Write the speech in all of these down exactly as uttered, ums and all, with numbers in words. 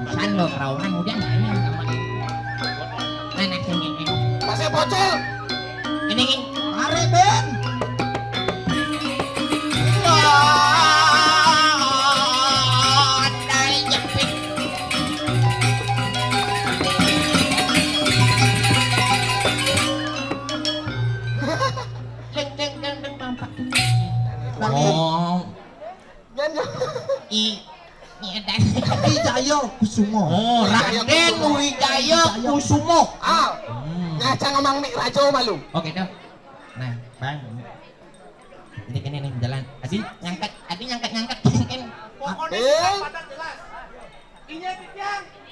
San lo kerauhan hujan ini sama. Mana sini ini? Masih bocil. Ini ini. Are Ben. Wah, tai jepit. Deng deng deng deng bampak. Oh. Jan. I, i ada. Wijaya Kusumo. Oh, Raden Wijaya Kusumo. Ah. Hmm. Nah, jangan ngomong mik rajo malu. Oke, dah. Nah, Bang. Ini gini nih jalan. Adi nyangkat, adi nyangkat-nyangkat mungkin. Pokoknya eh, jelas.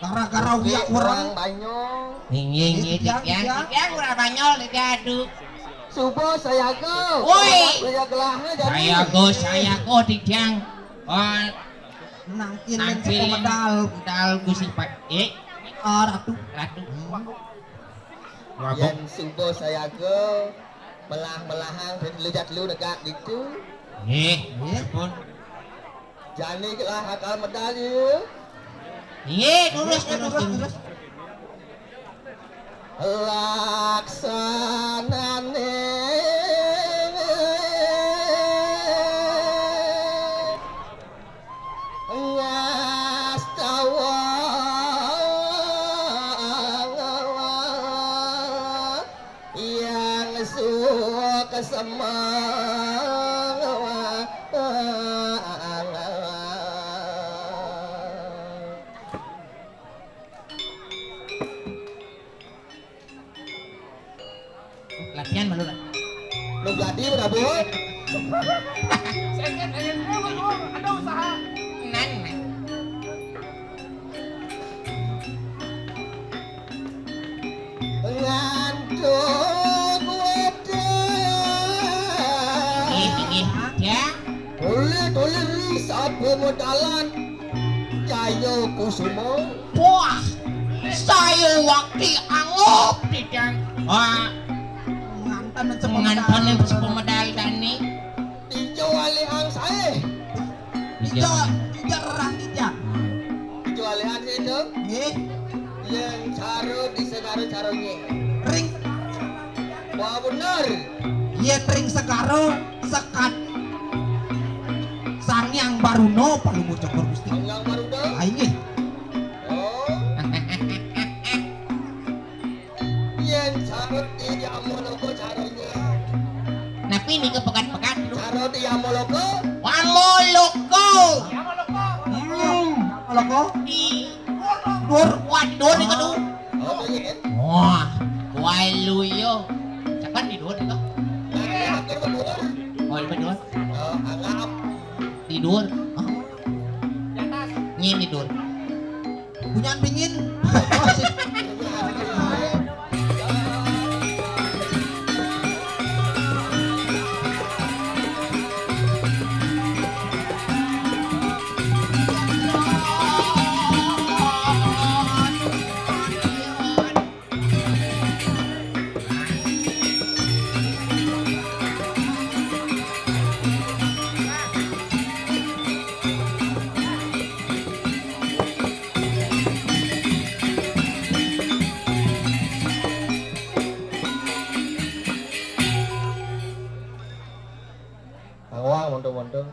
Gara-gara wiak orang Banyol. Inggih, inggih, Titiang, Titiang, Titiang. Titiang ora Banyol, Titiang, aduh. Subuh saya go. Woi. Saya gelahnya jadi. Saya go, saya go, Titiang. Oh, nangkil nangkil medal. Medal Gusti Pak. Eh, oh, Ratu. Ratu. Hmm. Mabuk. Yen subuh saya go, melah-melahang dan lejat lu negak gitu. Nggih, nggih. Pun. Jani lah akal medal ya. Iya, terus, terus, terus. Laksanane ngastawa yang suka semang. Latihan malu lah. Lu jadi berapa? Saya kan hanya ada usaha. Nan, nan. Ngantuk wedang. Nggih, nggih. Ya. Boleh, boleh, Ri, sapa modalan? Jaya Kusuma. Wah, saya wakti angup, Didang. Wah. Nganten sepemedal. Nganten sepemedal tani. Ijo alihang sae. Ijo. Ijo, ijo rerang ijo. Ijo alihang sae, Dong. Nggih. Yen caro di segaro caronye. Ring. Wah, bener. Yen ring segaro sekat Sang Hyang Baruna palungguh cokor Gusti. Sang Hyang Baruna? Ah, inggih. Oh. Yen carut di Yamaloka carane. Napi nika pekat-pekat? Carut di Yamaloka. Wamoloka. Hmm. Yamaloka? Di dhuwur. Wah, di dhuwur nika tuh. Oh, iya. Wah, waluya. Saban di dhuwur nika. Nah, atur ke dhuwur. Oh, di dhuwur. Oh, anggap. Di dhuwur. Oh. Di atas. Nyi di dhuwur. Bunyan bingin. Kang Wang, monto-monto.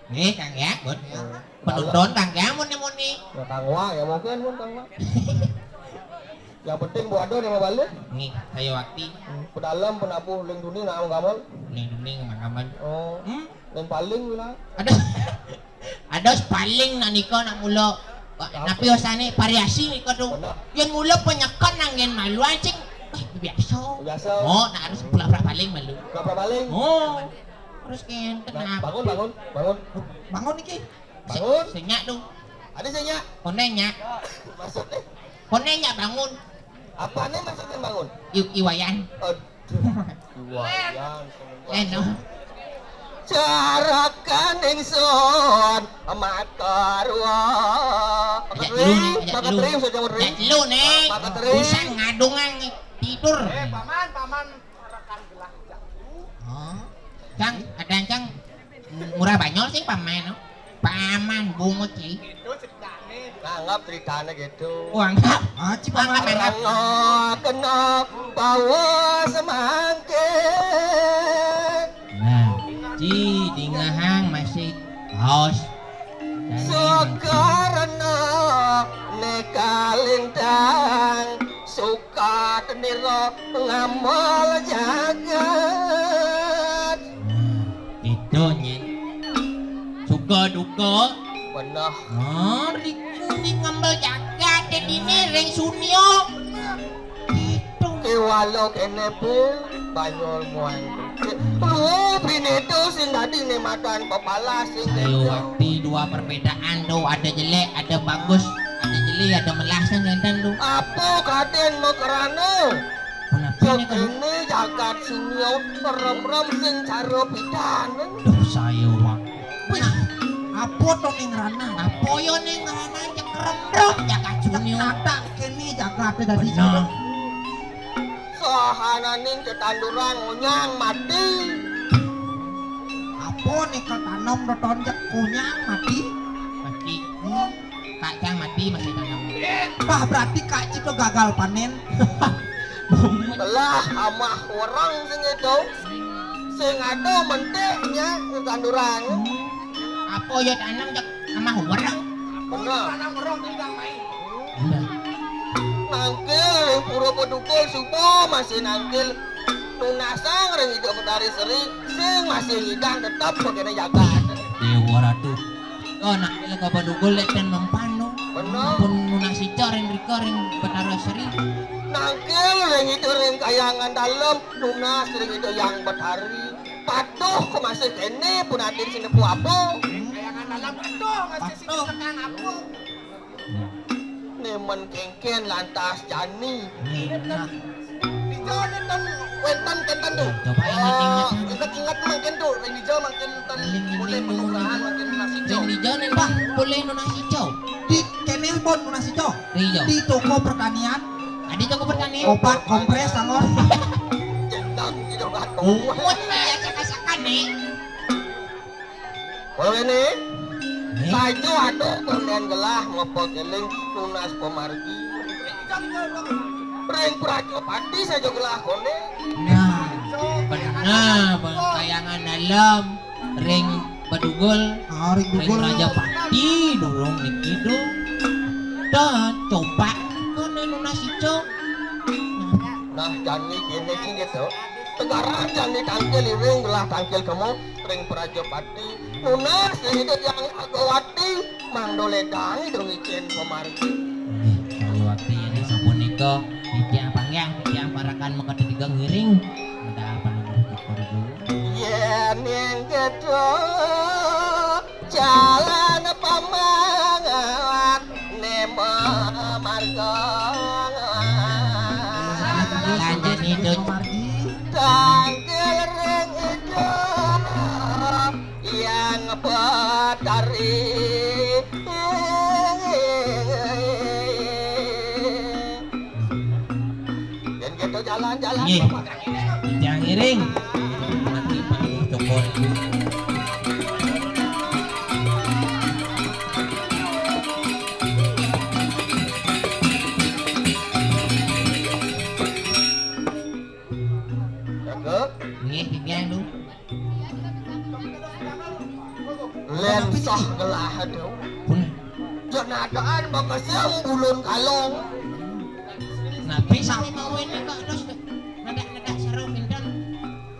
Nggih, Kang ya, pun. Eh, penonton, Kang ya, muni-muni. Ya, Kang Wang, ya mungkin pun, Kang Wang. Yang penting buat ada nih, mau balik. Nggih, saya wakti. Hmm, pedalem, penabuh, ling duni, nak menggamal. Ling duni, menggamal. Oh. Hmm? Ling paling, bila. Ada. Ada paling nak nika nak mula. Apa? Napi osane variasi nika tu. Bener. Yen mula penyekon nang yen malu anjing. Eh, biasa. Biasa. Oh, nak harus pula-pula paling malu. Pula-pula paling. Oh. Terus kenten. Nah, bangun, bangun, bangun. Bangun iki. Bangun. Senyak tu. Ada senyak. Koneng nyak. Maksudnya? Koneng nyak bangun. Apa nih maksudnya bangun? I, iwayan. Aduh. Iwayan. Eh, no. Carakan ingsun makarwa. Ajak lu nih, ajak lu. Ajak lu nih. Bisa ngadungan tidur. Eh, paman, paman. Cang, ada cang murah banyol sih paman, no? Paman bungut sih. Anggap ceritane gitu. Oh, anggap. Ah, ci paman. Anggap, anggap. Rena kena bawa semangkit. Nah, ci dingahang masih haus. Sekarena ne kalintang suka teniro ngamel jagat. Nah, itu nye. Suka duka. Bener. Oh, riku ni ngamel jagat dedine ring sunio. Gitu. Kewala kene pun banjur muan. Lu bini tu sing dadi ne madan pepalas sing. Sayo ngerti dua perbedaan tu, ada jelek, ada bagus, ada jelek, ada melas kan enten tu. Apa kaden mau kerana? Kenapa ni kan? Ini jagat sunio rem-rem sing cara pidan. Duh, sayo wak. Wih, apa to ning rana? Apa yo ning rana cekrem dong jagat sunio. Kata kene jagat dadi. Bener. Sahananing tetanduran ngonyang mati. Apa nih ketanom teton cek kunyang mati? Mati. Hmm. Kacang mati masih tanam. Wah, berarti Kak Cito gagal panen. Lah, amah orang sing itu. Sing ada mentiknya tetanduran. Apa ya tanam cek amah orang? Bener. Tanam orang tinggal main. Bener. Nangkil ring pura Bedugul suba masih nangkil nunasang ring Ida Betari Seri sing masih ngidang tetep begene jagat. Dewa Ratu. Oh, nangkil ka Bedugul lek ten mempan no. Bener. Pun nunas ica ring rika ring Betara Seri. Nangkil ring Ida ring Kayangan Dalem nunas ring Ida Yang Betari. Patuh ke masih kene pun adin sinepu apa. Kayangan Dalem patuh masih sinepu apa. Nemen kengken lantas jani. Nah. Dija nenten wenten kenten tu. Coba ingat-ingat. Oh, ingat-ingat mangkin tu. Ring dija mangkin ten boleh penukaran mangkin nunas ijo. Ring dija nenten boleh nunas ijo. Di kene pun nunas ijo. Ring dija. Di toko pertanian. Adi toko pertanian. Obat kompres angor. Centang ijo kan. Oh, ya saka-saka nih. Kowe ne? Saja aduh konden gelah ngopo keling nunas pamargi. Ring Prajapati saja gelah kone. Nah, bener, Bang. Kayangan Dalem ring Bedugul. Ah, ring Bedugul. Prajapati durung niki tu. Dah coba kone nunas ijo. Nah, jani kene sing gitu. Tegaran jani tangkil iring gelah tangkil kemo ring Prajapati. Nunas ida Hyang Agawati mangdo ledang ida ngicen pamargi. Nggih, kaliwakti ini sapunika titiang panggih, titiang parakan makata tiga ngiring. Ada apa nomor syukur dulu? Yen yang gedhe jalan pamangan nema marga. Lanjut hidup. Tangkil ring idup yang betari. Yen kita jalan-jalan. Nggih. Bapak. Titiang ngiring. Mati panggung cokor. Jaga. Nggih, titiang, Lu. Lensah gelah, aduh. Pun. Jan adaan makasih bulun kalong. Nabi sami mau ini kok terus ngedak-ngedak seru pinten.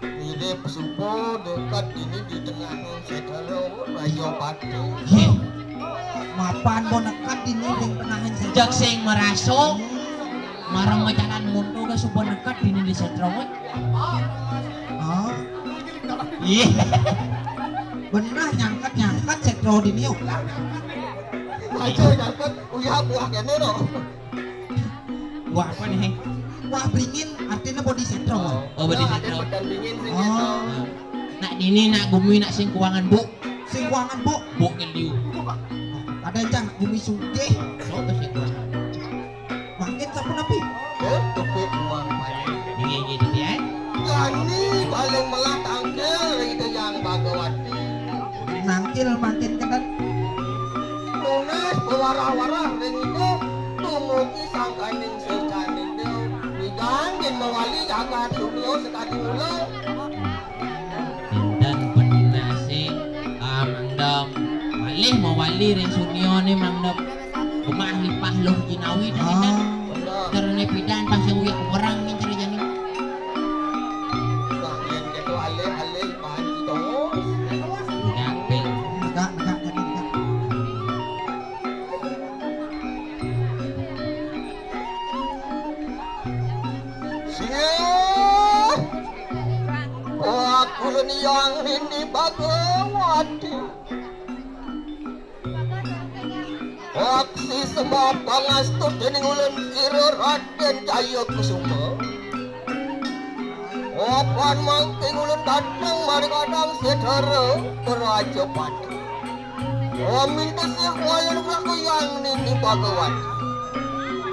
Ini pesupo dekat ini di tengah sedalo Raja Pati. Heh. Mapan bo nekat ini ring tengah sedalo. Jek sing meraso. Marang macanan mundu ka suba nekat dini di setro, weh. Hah? Iya. Bener nyangket-nyangket setro dini, yuk. Aja nyangket, uyah buah kene, no. Buah apa nih, Heng? Buah beringin, artinya bodi setro. Oh, bodi setro. Ada badan dingin sih, gitu. Oh. Nak dini, nak gumi, nak sing kuangan, Bu. Sing kuangan, Bu. Bu keliu. Ada yang nak gumi sugih. Sopo sing kuangan? Mangkin sapunapi? Eh, tepuk uang paling. Iya, iya, iya, ya. Jani paling melah tangkil ring Hyang Bagawati. Nangkil mangkin kenten. Warah ring ida, dumugi sangkaning sirnaning dewa. Widang yen mawali jagat dunya sakadi mula. Enten penunase, ah, mangda malih mawali ring sunyane mangda gemah lipah luh jinawi dah enten. Ah. Terene pidan pasti uyak orang ning cara jani. Bah, yen keto alih-alih bahan kita. Enggak, Pil. Enggak, enggak, enggak, enggak. Siah! Aku leniang nini Bagawati. Aksi sembah pangastu dening ulun ira Raden Jaya Kusuma. Apan mangkin ulun dateng maring adang sedara Prajapati. Amin tesih wayang kakuyang nini Bagawati.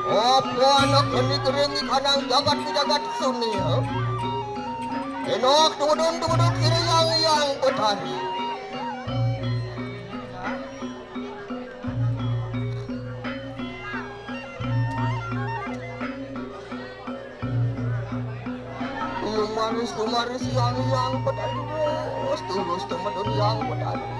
Apa anak keni kering ikanang jagat ke jagat sunia? Enok tumedun tumedun kiri yang yang betari. Lumaris, lumaris, yang, yang, pedalus, tulus, temedun, yang, pedalus.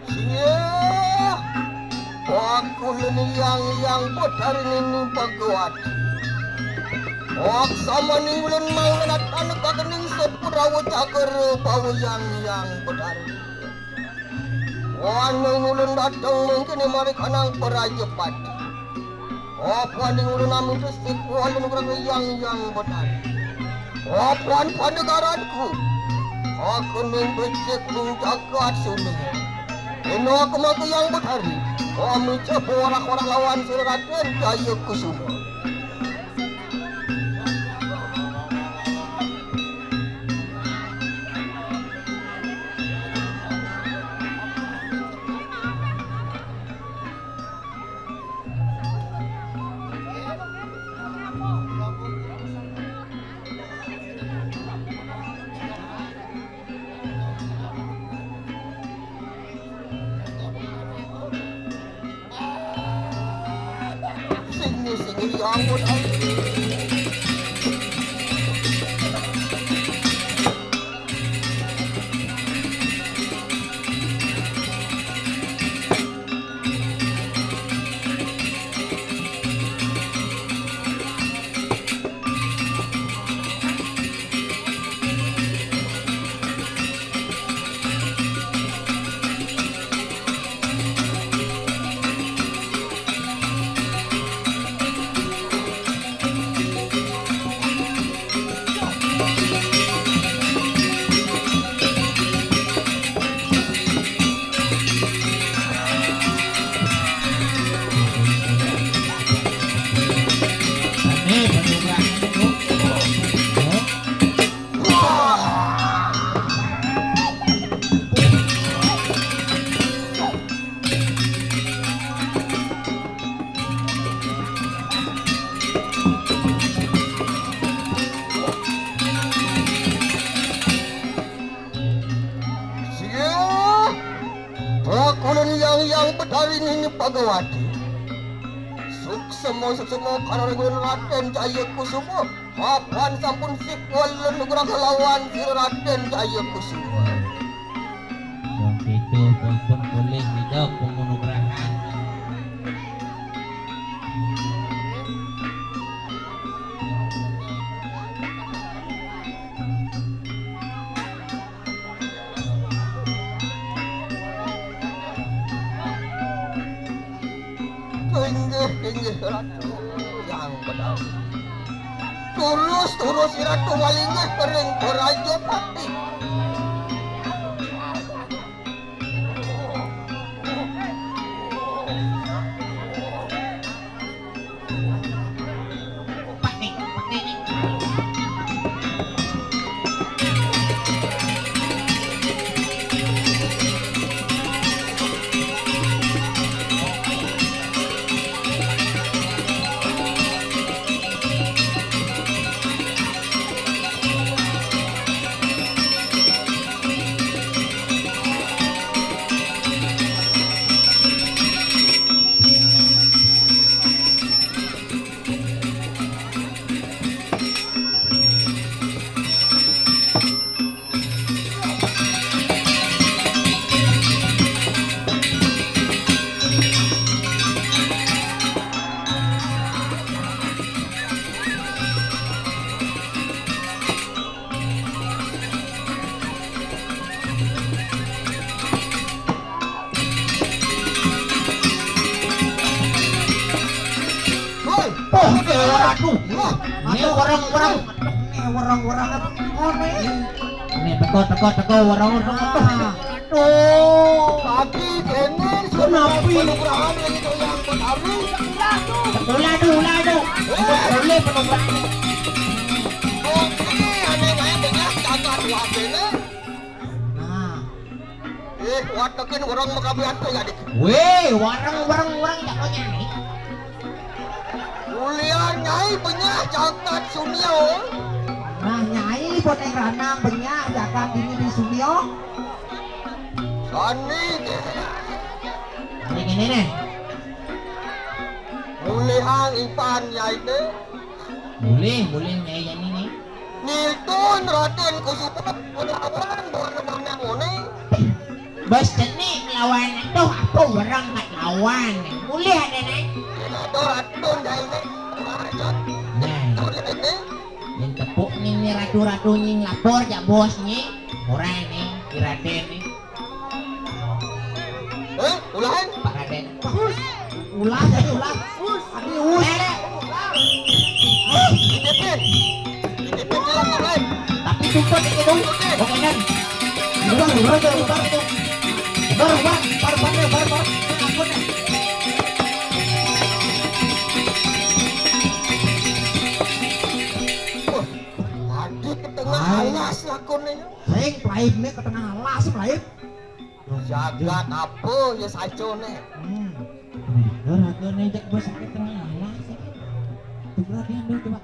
Siah! Aku leniang yang pedarini pagawat. Ak samaning ulun manganatan kakening sepurawa cakra pawayang yang pedari. Waning ulun dateng mangkene maring kanang Prajapati. Apaning ulun amin resik walun nugrah yang yang benar. Apan panegaranku. Aku ning becik ning jagat sini. Ino aku mangke yang benar. Kami coba orang-orang lawan sira Raden Jaya Kusuma. Sini, sini, ya ampun. Bhagawati. Suksma, suksma, karo ring Raden Jaya Kusuma. Mapan sampun sik wala nugraha kalawan sira Raden Jaya Kusuma. Wong itu pun, pun boleh hidup, pun menugrahan. Inggih, inggih, Ratu. Yang benar. Tulus, tulus, Ratu, malinggih kering Raja Pati. Woi, oh, aduh. Wah, ini orang-orang. Ini orang-orang apa? Oh, ini. Ini teko, teko, teko, orang-orang. Ah. Aduh. Tadi kene penugrahan lagi tuh yang pertama. Ulah tuh, ulah tuh. Boleh penugrahan. Oke, ane wae bengah cacat wae. Nah. Eh, watekin orang makabian tuh ya, Dik. Weh, warang, warang, warang, tak kau nyai. Mulia Nyai bengah catat sunio. Nah, Nyai boneng ranang bengah jagat ini di sunio. Sani. Ini gini nih. Mulihang ipan Nyai ne. Mulih, mulih Nyai ini nih. Niltun Raden Kusuma melawan warna-warna ngone. Bos cenik melawan tuh apa orang nggak lawan. Mulih ada nih. Niltun Raden Nyai ne. Nah. Niltun Raden. Nying tepuk nying ni ratu-ratu nying lapor jak bos nying. Orang ni, si Raden ni. Eh, ulahan? Pak Raden. Ulah jadi ulah. Adi us. Eh. Itipin. Itipin ulang, ulang. Tapi tuntut itu. Oke, kan? Ulang, ulang, ulang, ulang. Bar, bar, bar, bar, bar, bar. Ampun, eh. Wah, adi ke tengah alas lakonnya. Sing, pelaibne ke tengah alas, pelaib. Jagat apa ya sancone? Hmm. Ragane jak bos ke tengah alas. Tuh perhatian dulu coba.